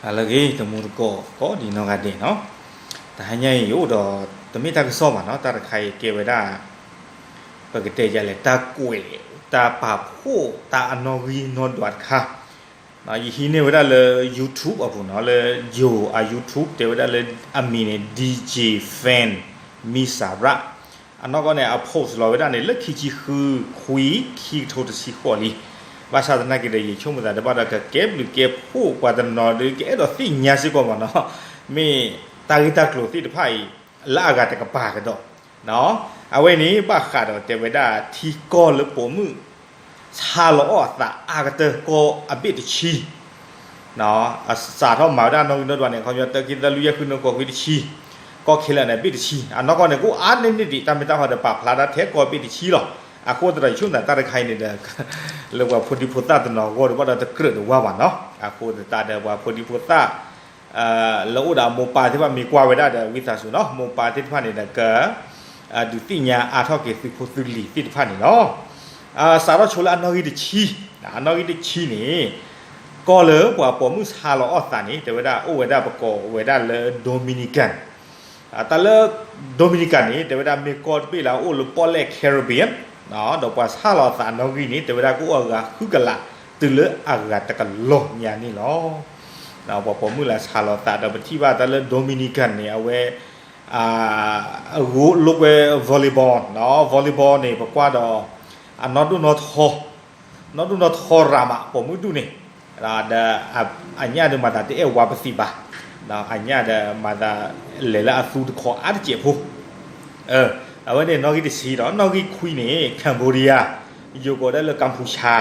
ဟါလၢအဂ့ၤ တံၤသကိး ကိးဒံးနီၢ်ဂၤဒဲးနီၤ, တဟါညါအံၤ ယအိၣ်ဒီး တမ့ၢ်တၢ်ကစီၣ်ဘၣ်နီၤ, တၢ်တခါအံၤကဲဝဲဒၣ် ပကတဲယလဲၣ် တၢ်ကွဲး တၢ်ပာ်ဖှိၣ်တၢ်အနီၣ်ဂံၢ်နီၣ်ဒွးတခါ, ယဟံးန့ၢ်ဝဲဒၣ်လၢ YouTube အပူၤနီၤ, လၢယိၤအ YouTube တဲဝဲဒၣ်လၢအမံၤန့ၣ် DJ Fan မံစၤရၣ်, အနီၢ်ကီၢ်န့ၣ် အ post လီၤဝဲဒၣ်န့ၣ် လၢခံဆံဃု ခွံ ခံကထိတဆံဃိးလံ, ဘၣ်ဆၣ်သနာ်က့ဒီး ယဆိကမိၣ်သးတဘၣ်ဒီး ကကဲဘျုးကဲဖှိၣ်ပှၤတနီၤဒီး ကအဲၣ်ဒိးသ့ၣ်ညါစ့ၢ်ကီးမ့ၢ်နီၤ, မ့ၢ်တၢ်ဂ့ၢ်တၢ်ကျိၤသ့ၣ်တဖၣ်အံၤ လၢအဂၤတကပၤကဒီး အဝဲန့ၣ် ဘၣ်ဃးဒီးတဲဝဲဒၣ် ထံကီၢ်လၢပိာ်မုၣ် ဆါလီၤအီၣ်အသးအါကတၢၢ်ကီၢ်အဘ့ၣ်တဆံ, စးထီၣ်မၤဝဲဒၣ်နီၣ်ဂံၢ်နီၣ်ဒွးန့ၣ် ခီပညီ တၢ ခံ သၢ လွံၢ် ယဲၢ် ဃု နွံ ဃိး ခွံ တဆံ, ကီၢ်ခဲလၢာ်န့ၣ် ဘ့ၣ်တဆံ, အနီၢ်ကီၢ်န့ၣ် ကအိၣ်အါန့ၢ်န့ၢ်ဒံး တၢ်မ့ၢ်တၢ်ဟီဒီး ပာ်ဖျါဒၣ်ထဲကီၢ်ဘ့ၣ်တဆံလီၤ. အဃိသတးဒီး ယဆိကမိၣ်သးတၢ်တခါအံၤန့ၣ်ဒီး လၢပှၤဖိဒံဖိသၣ်တနီၤအဂီၢ်ဒီး ဘၣ်ဒီးတကြၢးတဝါဘၣ်နီၤ, အဃိသတးဒီးပှၤဖိဒံဖိသၣ် လၢအိၣ်ဒီးအမိၢ်ပၢ်သ့ၣ်တဖၣ်မ့ၢ်ကွၢ်ဝဲဒၣ်ဒီး ဝံသးစူၤနီၤ, မိၢ်ပၢ်သ့ၣ်တဖၣ်န့ၣ်ဒီး က ဒုးသ့ၣ်ညါအါထီၣ်က့ၤသုးဖိသုးလံၤသ့ၣ်တဖၣ်န့ၣ်လီၤ. စးထီၣ်ဆိလၢအနီၣ်ဂံၢ်တဆံ, အနီၣ်ဂံၢ်တဆံန့ၣ် ကီၢ်လၢပှၤပိာ်မုၣ်ဆါလီၤအီၣ်သးန့ၣ် တဲဝဲဒၣ်အိၣ်ဝဲဒၣ် ပကိးဝဲဒၣ်လၢ Dominican, တၢ်လၢ Dominican န့ၣ် တဲဝဲဒၣ်မ့ၢ်ကီၢ်တဘ့ၣ်လၢအအိၣ်လၢပီၣ်လဲၣ် Caribbean ဒီးပှၤဆါလီၤအသးအနီၣ်ဂံၢ်န့ၣ် တဲဝဲဒၣ်ကအိၣ်အဂၤဃုကလး တုၤလၢအဂၤတကလီၤညါန့ၣ်လီၤ. ပှၤပိာ်မုၣ်လၢဆါလီၤသးဒီး ပထံၣ်ဘၣ်တၢ်လၢ Dominican န့ၣ် အဝဲ လိာ်ကွဲ volleyball, volleyball န့ၣ် ပကွၢ်ဒီး အနီၢ်ဒိၣ်နီၢ်ထီ နီၢ်ဒိၣ်နီၢ်ထီရၤမး ပိာ်မုၣ်ဒူၣ်န့ၣ်, ဒီးအညၣ်ဒီးမၤသးတအဲၣ်ဝါပသံးဘၣ်, အညၣ်ဒီးမၤသးလဲၤလၢအသူတခီအါတစဲးဖိ, အဝဲန့ၣ်နီၣ်ဂံၢ်တဆံဒီး နီၣ်ဂံၢ်ခွံန့ၣ် Cambodia, ယိၤကိးဒၣ်လၢ Kampuchea,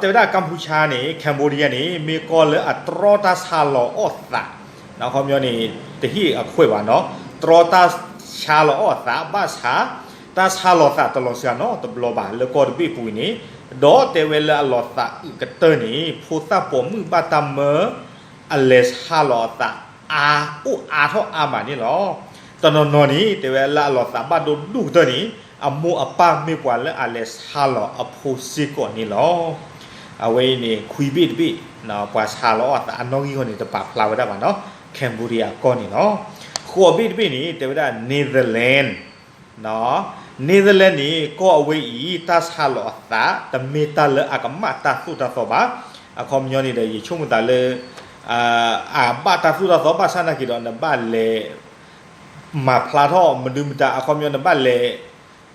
တဲဝဲဒၣ် Kampuchea န့ၣ် Cambodia န့ၣ် မ့ၢ်ကီၢ်လၢအတြီတၢ်ဆါလီၤအီၣ်သး, အခီပညီန့ၣ် တဟ့ၣ်အခွဲးဘၣ်နီၤ, တြီတၢ်ဆါလီၤအီၣ်သး ဘၣ်ဆၣ် တၢ်ဆါလီၤသးတလီၤစှၤနီတဘျီဘၣ် လၢကီၢ်တဘ့ၣ်ပူၤအံၤန့ၣ်, ဒီးတဲဝဲလၢအလီၤသးအုးကတၢၢ်န့ၣ် ဖိသၣ်ပိာ်မုၣ်ဘၣ်တၢ်မၢ အလဲၤဆါလီၤအသးအါ အိၣ်အါထီၣ်အါမးန့ၣ်လီၤ. တနီၤနီၤန့ၣ် တဲဝဲလၢအလီၤသးဘၣ်ဒိဒိၣ်ကတၢၢ်န့ၣ် အမိၢ်အပၢ်မ့ၢ်ပှၤလၢအလဲၤဆါလီၤအဖိစ့ၢ်ကီးန့ၣ်လီၤ. အဝဲအံၤန့ၣ် ခွံဘ့ၣ်တဘ့ၣ်, ပှၤဆါလီၤအီၣ်သးအနီၣ်ဂံၢ်ဂီၢ်န့ၣ် တပာ်ဖျါဝဲဒၣ်ဘၣ်နီၤ, Cambodia အကီၢ်န့ၣ်လီၤ. ဃိးဘ့ၣ်တဘ့ၣ်န့ၣ် တဲဝဲဒၣ် Netherlands, Netherlands န့ၣ် ကီၢ်အဝဲအံၤ တၢ်ဆါလီၤအသး တမ့ၢ်တၢ်လၢအကမၣ်တၢ်သိၣ်တၢ်သီဘၣ်. အခီပညီန့ၣ်ဒီး ယဆိကမိၣ်သးလၢ အဘၣ်တၢ်သိၣ်တၢ်သီဘၣ်ဆၣ်နာ်က့ဒီး နဘၣ်လဲၤ မၤဖျါထီၣ်မနုၤမတၤ အခီပညီနဘၣ်လဲၤ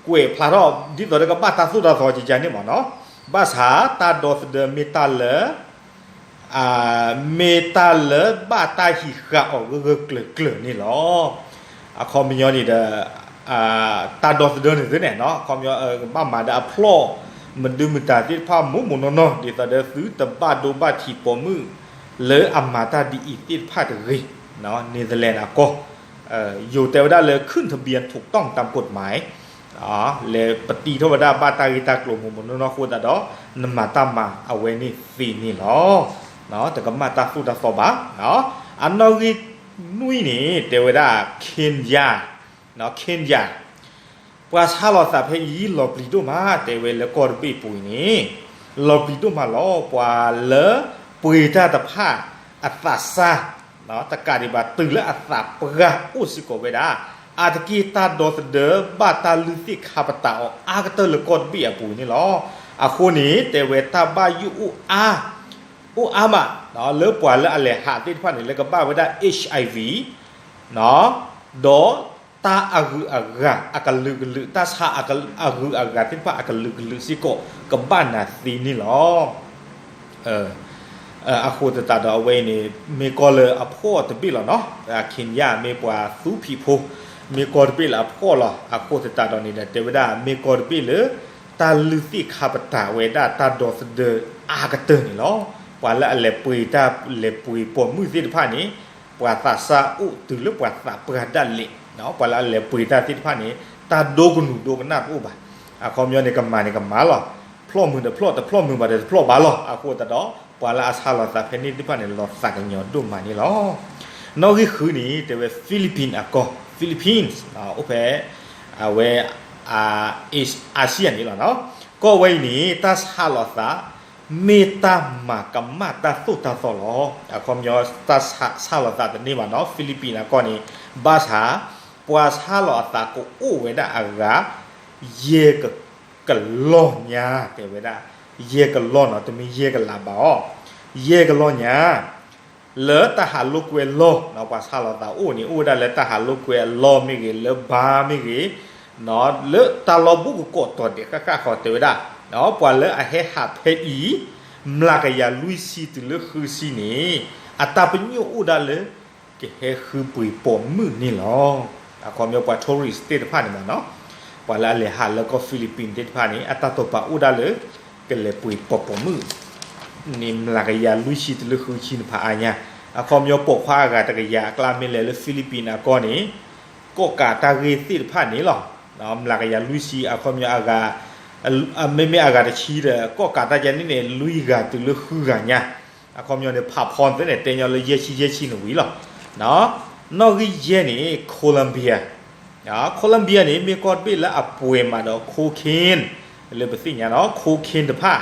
ကွဲးဖျါထီၣ် ဒ်သိးဒီးကဘၣ်တၢ်သိၣ်တၢ်သီကကန့ၣ်မ့ၢ်နီၤ, ဘၣ်ဆၣ်တၢ်ဒီသဒၢမ့ၢ်တၢ်လၢ မ့ၢ်တၢ်လၢဘၣ်တၢ်ဟံးဃာ်အီၤဂၢၢ်ဂၢၢ်ကျၢၤကျၢၤန့ၣ်လီၤ. အခီပညီန့ၣ်ဒီး တၢ်ဒီသဒၢန့ၣ်သ့န့ၣ်နီၤ, အခီပညီ ကဘၣ်မၤဒီးအဖျီၣ် မနုၤမတၤသ့ၣ်တဖၣ်မိၢ်မိၢ်နီၢ်နီၢ် ဒ်သိးဒီးသုတဘၣ်ဒိဘၣ်ထံးပိာ်မုၣ် လၢအမၤတၢ်ဒ်အံၤသ့ၣ်တဖၣ်တဂ့ၤ, Netherlands အကီၢ် ယိၤတဲဝဲဒၣ်လၢ ขึ้นทะเบียนถูกต้องตามกฎหมาย လဲၤပတံထီၣ်ဝဲဒၣ်ဘၣ်တၢ်ဂ့ၢ်တၢ်ကျိၤမိၢ်မိၢ်နီၢ်နီၢ်အဃိသတးဒီး နမၤတၢ်မၤအဝဲန့ၣ်သ့န့ၣ်လီၤ. တကမၣ်တၢ်သိၣ်တၢ်သီဘၣ်. အနီၣ်ဂံၢ်နွံန့ၣ် တဲဝဲဒၣ် Kenya, Kenya ပှၤဆါလီၤသးဖဲအံၤလီၤပျံၤဒိၣ်မး တဲဝဲလၢကီၢ်တဘ့ၣ်ပူၤအံၤန့ၣ် လီၤပျံၤဒိၣ်မးလီၤ. ပှၤလၢပှ့ၤတၢ်တဖၣ်အသးစၢ် တကးဒံးဘၣ်တုၤလၢအသးပှၢ်အိၣ်စ့ၢ်ကီးဝဲဒၣ်, အါတက့ၢ်တၢ်ဒီသဒၢဘၣ်တၢ်လုၢ်သ့ၣ်ခါပတာ်အီၤအါကတၢၢ်လၢကီၢ်တဘ့ၣ်အပူၤန့ၣ်လီၤ. အဃိန့ၣ် တဲဝဲတၢ်ဘၣ်ယိၣ်အိၣ်အါ အိၣ်အါမး လၢပှၤလၢအလဲၤဟးသ့ၣ်တဖၣ်န့ၣ် လၢကဘၣ်ဝဲဒၣ် HIV ဒီးတၢ်အဂုၤအဂၤအကလုာ်ကလုာ် တၢ်ဆါအဂုၤအဂၤသ့ၣ်တဖၣ်အကလုာ်ကလုာ်စ့ၢ်ကီး ကဘၣ်နၤသ့န့ၣ်လီၤ. အဃိသတးဒီးအဝဲအံၤန့ၣ် မ့ၢ်ကီၢ်လၢအဖှီၣ်တဘ့ၣ်လီၤနီၤ, Kenya မ့ၢ်ပှၤသူဖံးဖိ မ့ၢ်ကီၢ်တဘ့ၣ်လၢအဖှီၣ်လီၤ. အဃိသတးဒီးန့ၣ်ဒီး တဲဝဲဒၣ် မ့ၢ်ကီၢ်တဘ့ၣ်လၢ တၢ်လုၢ်သ့ၣ်ခါပတာ်ဝဲဒၣ်တၢ်ဒီသဒၢအါကတၢၢ်န့ၣ်လီၤ. ပှၤလၢအလဲၤပှ့ၤတၢ်လဲၤပှ့ၤပိာ်မုၣ်သ့ၣ်တဖၣ်န့ၣ် ပှၤသးစၢ်အိၣ်တုၤလၢပှၤသးပှၢ်ဒၣ်လဲာ်, ပှၤလၢအလဲၤပှ့ၤတၢ်သ့ၣ်တဖၣ်န့ၣ် တၢ်ဒိကနူၤဒိကနၣ်တအိၣ်ဘၣ်. အခီပညီန့ၣ် ကမၤန့ၣ်ကမၤလီၤ, ဖျီၣ်မုာ်ဒီးဖျီၣ် တဖျီၣ်မုာ်ဘၣ်ဒီးတဖျီၣ်ဘၣ်လီၤ. အဃိသတးဒီး ပှၤလၢအဆါလီၤသးဖဲန့ၣ်သ့ၣ်တဖၣ်န့ၣ် လီၤသးကညီၤဒိၣ်မးန့ၣ်လီၤ. နီၣ်ဂံၢ်ဃုန့ၣ် တဲဝဲ Philippines အကီၢ်, Philippines အိၣ်ဖဲ အဝဲ Asia န့ၣ်လီၤ. ကီၢ်ဝဲအံၤန့ၣ် တၢ်ဆါလီၤသး မ့ၢ်တၢ်မၤကမၣ်တၢ်သိၣ်တၢ်သီလီၤ. အခီပညီ တၢ်ဆါလီၤသးတန့ၢ်ဘၣ်နီၤ Philippines အကီၢ်န့ၣ် ဘၣ်ဆၣ် ပှၤဆါလီၤအသးကအိၣ်ဝဲဒၣ်အဂၤ ယဲၢ်ကလီၢ်ညါ တဲဝဲဒၣ်, ယဲၢ်ကလီၢ်နီၤ တမ့ၢ်ယဲၢ်ကလးဘၣ်အီၤ, ယဲၢ်ကလီၢ်ညါ လၢတၢ်ဟးလိာ်ကွဲလီၢ်နီၤ ပှၤဆါလီၤသးအိၣ်န့ၣ် အိၣ်ဝဲဒၣ်လၢတၢ်ဟးလိာ်ကွဲအလီၢ်မ့ၢ်ဂ့ၤ လၢဘါမ့ၢ်ဂ့ၤ လၢတၢ်လီၢ်ဘူးကကိးတီၤဒဲးဃၣ်ဃၣ်ဃီတဲဝဲဒၣ်, ပှၤလၢအဟဲဟးဖဲအံၤ မျးကယၤလွံၢ်ဆံတုၤလၢဃုဆံန့ၣ် အတၢ်ပညိၣ်အိၣ်ဒၣ်လၢ ကဟဲဃုပှ့ၤပိာ်မုၣ်န့ၣ်လီၤ. အခီပညီပှၤ tourist သ့ၣ်တဖၣ်န့ၣ်မ့ၢ်နီၤ, ပှၤလၢအလဲၤဟးလၢကီၢ် Philippines သ့ၣ်တဖၣ်န့ၣ် အတၢ်တိာ်ပာ်အိၣ်ဒၣ်လၢ ကလဲၤပှ့ၤပိာ်ပိာ်မုၣ် န့ၣ် မျးကယၤလွံၢ်ဆံတုၤလၢဃုဆံန့ၣ်ဖးအါညါ, အခီပညီပိာ်ခွါအဂၤတကယၤအကျါမ့ၢ်လဲၤလၢ Philippines အကီၢ်န့ၣ် ကီၣ်ကးတၢ်ဂ့ၢ်သ့ၣ်တဖၣ်န့ၣ်လီၤ. မျးကယၤလွံၢ်ဆံ အခီပညီအဂၤ မ့မ့ၢ်အဂၤတဆံဒီး ကီၣ်ကးတၢ်ယဲန့ၣ်န့ၣ် လွံၢ်ဂၤတုၤလၢဃုဂၤညါ, အခီပညီန့ၣ် ဖးဖီသ့ၣ်န့ၣ် တဲညီလၢယဲၢ်ဆံယဲၢ်ဆံန့ၣ်ဝံၤလီၤ. နီၣ်ဂံၢ်ယဲၢ်န့ၣ် Colombia, Colombia န့ၣ် မ့ၢ်ကီၢ်တဘ့ၣ်လၢအပှဲၤမးဒီး cocaine လၢပသ့ၣ်ညါနီၤ cocaine တဖၣ်,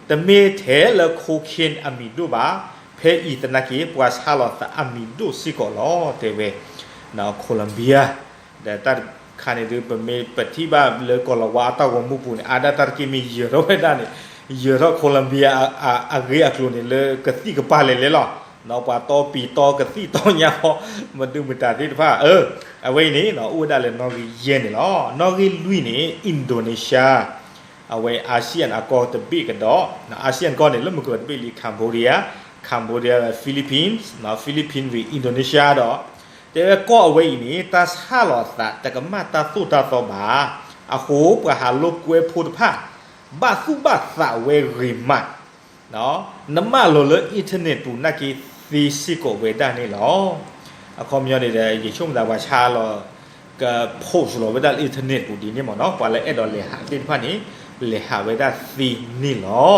တမ့ၢ်ထဲလၢ cocaine အမံၤဒိၣ်ဘၣ်, ဖဲအံၤသနာ်က့ ပှၤဆါလီၤသးအမံၤဒိၣ်စ့ၢ်ကီးလီၤ တဲဝဲ Colombia ဒီးတၢ်တခါန့ၣ်ဒုး ပမ့ၢ်ပထံၣ်ဘၣ်လၢကီၢ်လၤဝါအတၢ်ဂီၤမူပူၤန့ၣ် အါဒၣ်တၢ်တက့ၢ်မ့ၢ်ယၢၤထီၣ်ဝဲဒၣ်န့ၣ် ယၢၤထီၣ် Colombia အဂ့ၢ်အကျိၤန့ၣ် လၢကသံၣ်ကပၤလဲၣ်လဲၣ်လီၤ. ပှၤတီပံၤတီကသံၣ်တီညါဃီ မဒုမတၤသ့ၣ်တဖၣ် အဝဲအံၤန့ၣ် အိၣ်ဝဲဒၣ်လၢနီၣ်ဂံၢ်ယဲၢ်န့ၣ်လီၤ. နီၣ်ဂံၢ်လွံၢ်န့ၣ် Indonesia အဝဲ ASEAN အကီၢ်တဘ့ၣ်ကဒီး ASEAN ကီၢ်န့ၣ် လၢမုၢ်ကီၢ်တဘ့ၣ်လံ Cambodia, Cambodia Philippines, Philippines ဝံၤ Indonesia ဒီး တဲဝဲကီၢ်အဝဲအံၤန့ၣ် တၢ်ဆါလီၤသးတကမၣ်တၢ်သိၣ်တၢ်သီဘၣ်. အဃိပှၤဟးလိာ်ကွဲဖိတဖၣ် ဘၣ်သူၣ်ဘၣ်သးဝဲဂ့ၤမး နမၢလီၤလၢ internet ပူၤနာ်က့သ့စ့ၢ်ကီးဝဲဒၣ်န့ၣ်လီၤ. အခီပညီန့ၣ်ဒီး ယဆိကမိၣ်သးပှၤဆါလီၤ က post လီၤဝဲဒၣ်လၢ internet ပူၤဒ်န့ၣ်မ့ၢ်နီၤ ပှၤလၢအဲၣ်ဒိးလဲၤဟးသ့ၣ်တဖၣ်န့ၣ် လဲၤဟးဝဲဒၣ်သ့န့ၣ်လီၤ.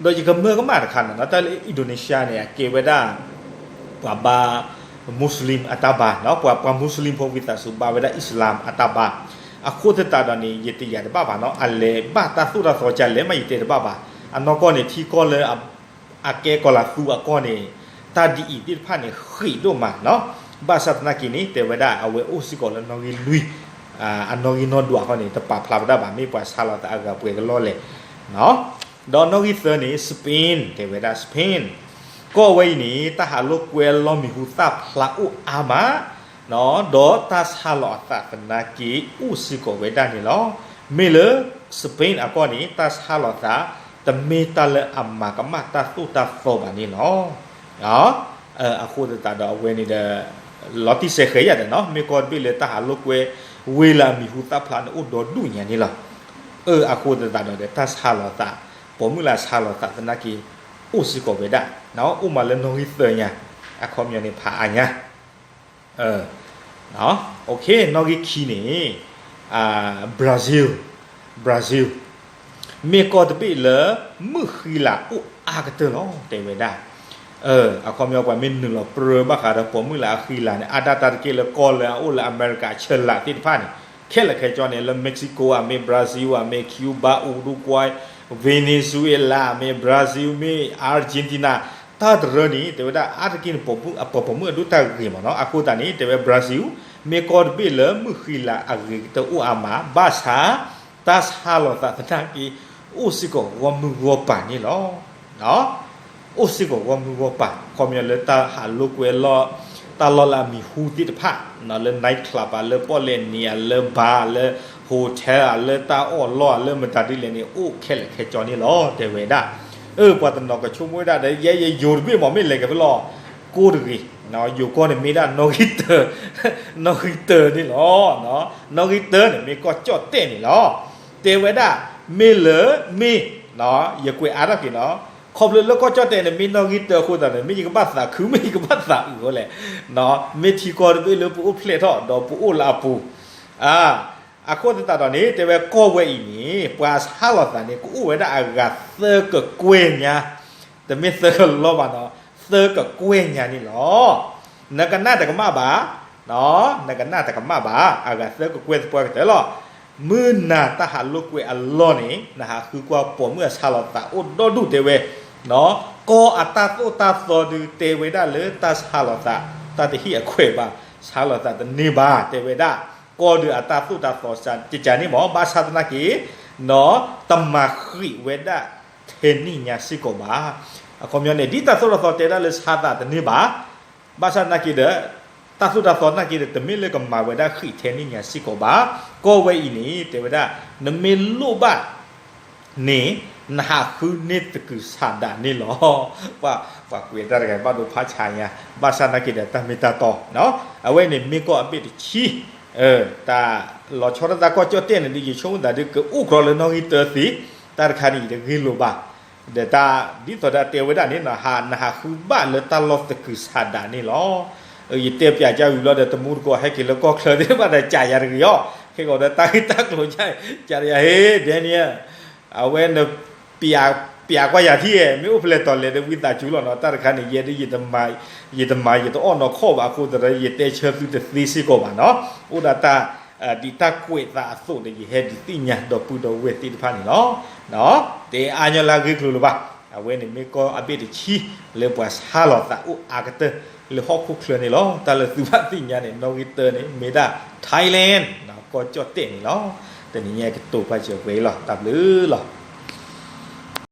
ဒီးယကမၢကမၣ်တခါနီၤ တၢ်လၢ Indonesia န့ၣ် အကဲဝဲဒၣ် ပှၤဘါ Muslim အတၢ်ဘါ ပှၤ ပှၤ Muslim ဖိဝံသးစူၤဘါဝဲဒၣ် Islam အတၢ်ဘါ အဃိသတးဒီးန့ၣ် ယတယာ်တဘၣ်ဘၣ်နီၤ အလဲၤဘၣ်တၢ်သိၣ်တၢ်သီကလဲၣ်မး ယတဲတဘၣ်ဘၣ်. အနီၢ်ကီၢ်န့ၣ် ထံကီၢ်လၢ အကဲကီၤလၤသူအကီၢ်န့ၣ် တၢ်ဒ်အံၤသ့ၣ်တဖၣ်န့ၣ် ဃံးဒိၣ်မးနီၤ. ဘၣ်ဆၣ်သနာ်က့န့ၣ် တဲဝဲဒၣ်အဝဲအိၣ်စ့ၢ်ကီးလၢနီၣ်ဂံၢ်လွံၢ် အနီၣ်ဂံၢ်နီၣ်ဒွးဃီန့ၣ် တပာ်ဖျါဝဲဒၣ်ဘၣ် မ့ၢ်ပှၤဆါလီၤသးအဂၤပှဲၤကလီၢ်လဲၣ်. ဒီးနီၣ်ဂံၢ်သၢန့ၣ် Spain တဲဝဲဒၣ် Spain ကီၢ်ဝဲအံၤန့ၣ် တၢ်ဟးလိာ်ကွဲလီၢ်မံၤဟူသၣ်ဖျါအိၣ်အါမး ဒီးတၢ်ဆါလီၤအသးသနာ်က့အိၣ်စ့ၢ်ကီးဝဲဒၣ်န့ၣ်လီၤ. မ့ၢ်လၢ Spain အကီၢ်န့ၣ် တၢ်ဆါလီၤသး တမ့ၢ်တၢ်လၢအမၤကမၣ်တၢ်သိၣ်တၢ်သီဘၣ်န့ၣ်လီၤ. အဃိသတးဒီးအဝဲန့ၣ်ဒီး လီၤတံၢ်စဲးဃဲးယၤဒီးနီၤ မ့ၢ်ကီၢ်တဘ့ၣ်လၢတၢ်ဟးလိာ်ကွဲ ဝ့လၢအမံၤဟူသၣ်ဖျါန့ၣ်အိၣ်ဒီဒူၣ်ညါန့ၣ်လီၤ. အဃိသတးဒီး တၢ်ဆါလီၤသး ပိာ်မုၣ်လၢအဆါလီၤသးသနာ်က့ အိၣ်စ့ၢ်ကီးဝဲဒၣ် အိၣ်မးလၢနီၣ်ဂံၢ်သၢညါ အခီပညီန့ၣ်ဖးအါညါ နီၣ်ဂံၢ်ခံန့ၣ် Brazil, Brazil မ့ၢ်ကီၢ်တဘ့ၣ်လၢ မုၣ်ဃံလၤအိၣ်အါကတၢၢ်လီၤ တဲဝဲဒၣ်. အခီပညီပှၤမ့ၢ်နုာ်လီၤပြၢဘၣ်ဃးဒီးပိာ်မုၣ်လၢအဃံလၤန့ၣ် အါဒၣ်တၢ်တက့ၢ်လၢကီၢ်လၢအအိၣ်လၢအမဲရကၤဆၢလးသ့ၣ်တဖၣ်န့ၣ် ခဲလၢာ်ခဲဆ့န့ၣ် လၢ Mexico ဧါ မ့ၢ် Brazil ဧါ မ့ၢ် Cuba, Uruguay, Venezuela မ့ၢ် Brazil မ့ၢ် Argentina တၢ်တရၢန့ၣ် တဲဝဲဒၣ်အါတက့ၢ်န့ၣ် ပိာ်မုၣ်အဒိၣ်တၢ်ဂ့ၤမ့ၢ်နီၤ. အဃိသတးန့ၣ် တဲဝဲ Brazil မ့ၢ်ကီၢ်တဘ့ၣ်လၢမုၣ်ဃံလၤအဂ့ၤကတၢၢ်အိၣ်အါမး ဘၣ်ဆၣ် တၢ်ဆါလီၤသးသနာ်က့ အိၣ်စ့ၢ်ကီးဂီၢ်မုၢ်ဂီၢ်ပၤန့ၣ်လီၤ. အိၣ်စ့ၢ်ကီးဂီၢ်မုၢ်ဂီၢ်ပၤ ခီပညီလၢတၢ်ဟးလိာ်ကွဲလီၢ် တၢ်လီၢ်လၢအမံၤဟူသ့ၣ်တဖၣ် လၢ night club ဧါ လၢပီၣ်လဲၣ်နံၤဧါ လၢ bar လၢ hotel ဧါ လၢတၢ်အီၣ်လီၢ်ဧါ လၢမတၤဒ်လဲၣ်န့ၣ် အိၣ်ခဲလၢာ်ခဲဆ့န့ၣ်လီၤ တဲဝဲဒၣ်. အၢ ပှၤတနီၤကဆိကမိၣ်ဝဲဒၣ်ဒီး ယဲယယိၤတဘ့ၣ်မ့ၢ် မ့ၢ်လဲၤကဖဲလီၤ ကိၢ်တဂ့ၤ ယိၤကီၢ်န့ၣ်မ့ၢ်ဒၣ်နီၣ်ဂံၢ်တၢ နီၣ်ဂံၢ်တၢန့ၣ်လီၤ. နီၣ်ဂံၢ်တၢန့ၣ် မ့ၢ်ကီၢ်ကၠီၣ်တဲၣ်န့ၣ်လီၤ. တဲဝဲဒၣ် မ့ၢ်လၢ မ့ၢ် ယကွဲးအါထီၣ်က့ၤနီၤ ခီဖျိလၢကီၢ်ကၠီၣ်တဲၣ်န့ၣ် မ့ၢ်နီၣ်ဂံၢ်တၢအဃိသတးန့ၣ် မ့ၢ်ယကဘၣ်သးခု မ့ၢ်ယကဘၣ်သးအုးအဃိလဲၣ် မ့ၢ်ထံကီၢ်တဘ့ၣ်လၢပအိၣ်ဖျဲၣ်ထီၣ် ဒီးပအိၣ်လၢအပူၤ အဃိသတးဒီးန့ၣ် တဲဝဲကီၢ်ဝဲအံၤန့ၣ် ပှၤဆါလီၤသးန့ၣ် ကအိၣ်ဝဲဒၣ်အဂၤသၢကကွဲၢ်ညါ, တမ့ၢ်သၢကလီၢ်ဘၣ်နီၤ, သၢကကွဲၢ်ညါန့ၣ်လီၤ. နကနၣ်တကမၣ်ဘၣ်, နကနၣ်တကမၣ်ဘၣ်, အဂၤသၢကကွဲၢ်သပှၢ်ကတၢၢ်လီၤ. မုၢ်နၤတၢ်ဟးလိာ်ကွဲအလီၢ်န့ၣ် နဟးဃုကွၢ်ပိာ်မုၣ်အဆါလီၤသးအိၣ်ဒီဒူၣ်တဲဝဲ, ကီၢ်အတၢ်သိၣ်တၢ်သီဒုးတဲဝဲဒၣ်လၢတၢ်ဆါလီၤသး တၢ်တဟ့ၣ်အခွဲးဘၣ်, ဆါလီၤသးတန့ၢ်ဘၣ် တဲဝဲဒၣ်, ကီၢ်ဒုးအတၢ်သိၣ်တၢ်သီစှၤကကန့ၣ်မ့ၢ် ဘၣ်ဆၣ်သနာ်က့ တမၤဃံးဝဲဒၣ်ထဲန့ၢ်ညါစ့ၢ်ကီးဘၣ်. အခီပညီန့ၣ် ဒ်တၢ်သိၣ်တၢ်သီတဲဒၣ်လၢဆါသးတန့ၢ်ဘၣ် ဘၣ်ဆၣ်သနာ်က့ဒီး တၢ်သိၣ်တၢ်သီသနာ်က့ဒီး တမ့ၢ်လၢကမၤဝဲဒၣ်ဃံးထဲန့ၢ်ညါစ့ၢ်ကီးဘၣ်. ကီၢ်ဝဲအံၤန့ၣ် တဲဝဲဒၣ် နမ့ၢ်လိၣ်ဘၣ်န့ၣ် နဟးဃုန့ၢ်သကုၤဆးဒးန့ၣ်လီၤ. ပှၤကွဲးတၢ်တဂၤဘၣ်ဒိဖးဆါညါ ဘၣ်ဆၣ်သနာ်က့ဒီးတၢ်မ့ၢ်တၢ်တီ, အဝဲန့ၣ်မ့ၢ်ကီၢ်အဘ့ၣ်တဆံ တၢ်လီၤဆီဒၣ်တၢ်ကီၢ်ကၠီၣ်တဲၣ်န့ၣ်ဒီး ယဆိကမိၣ်သးဒုးကအိၣ်ကြီလၢနီၣ်ဂံၢ်တၢသ့, တၢ်တခါန့ၣ်ယတဂ့ၢ်လိာ်ဘၣ်. ဒီးတၢ်ဒ်သိးဒီးတဲဝဲဒၣ်န့ၣ် နဟးဃုဘၣ်လၢတၢ်လီၢ်သကုၤဆးဒးန့ၣ်လီၤ. ယတဲပၠးကၢ်ဝံၤဘျီဒီး တမူတကိးဟဲက့ၤလၢကီၢ်ချၢသ့ၣ်တဖၣ်ဒီး ကးယၤတဂ့ၤအီၤ, ခဲကီးဒီးတၢ်ဂ့ၢ်တၢ်ကျိၤ ကးယၤဟ့ ဒဲနံၣ် အဝဲန ပၠးကွၢ်ယၤထံၣ် မ့ၢ်အိၣ်ဖဲလဲၣ်တီၤလဲၣ်ဒီး ဝံသးစူၤလီၤနီၤ. တၢ်တခါန့ၣ် ယဲဒ် ယတမၤယတအီၣ်နီၢ်ခီၣ်ဘၣ်အဃိသတးဒီး ယတဲဆၢသုတသ့စ့ၢ်ကီးဘၣ်နီၤ. အိၣ်ဒၣ်တၢ် ဒ်တၢ်ကွဲးသးအသိးဒီး ယဟဲဒုးသ့ၣ်ညါဒီပုၢ်ဒီဝဲၢ်သ့ၣ်တဖၣ်န့ၣ်လီၤ. တဲအါညီလၢအဂ့ၢ်ကျိၤလၢၤဘၣ်. အဝဲန့ၣ်မ့ၢ်ကီၢ်အဘ့ၣ်တဆံ လၢပှၤဆါလီၤသးအိၣ်အါကတၢၢ်လၢဟီၣ်ခိၣ်ချၢန့ၣ်လီၤ. တၢ်လၢသုဘၣ်သ့ၣ်ညါန့ၣ် နီၣ်ဂံၢ်တၢန့ၣ် မ့ၢ်ဒၣ် Thailand ကီၢ်ကၠီၣ်တဲၣ်န့ၣ်လီၤ. တနံၤညါကတိၤပာ်စၢၤပှဲၤအံၤလီၤ. တၢ်ဘျုးလီၤ.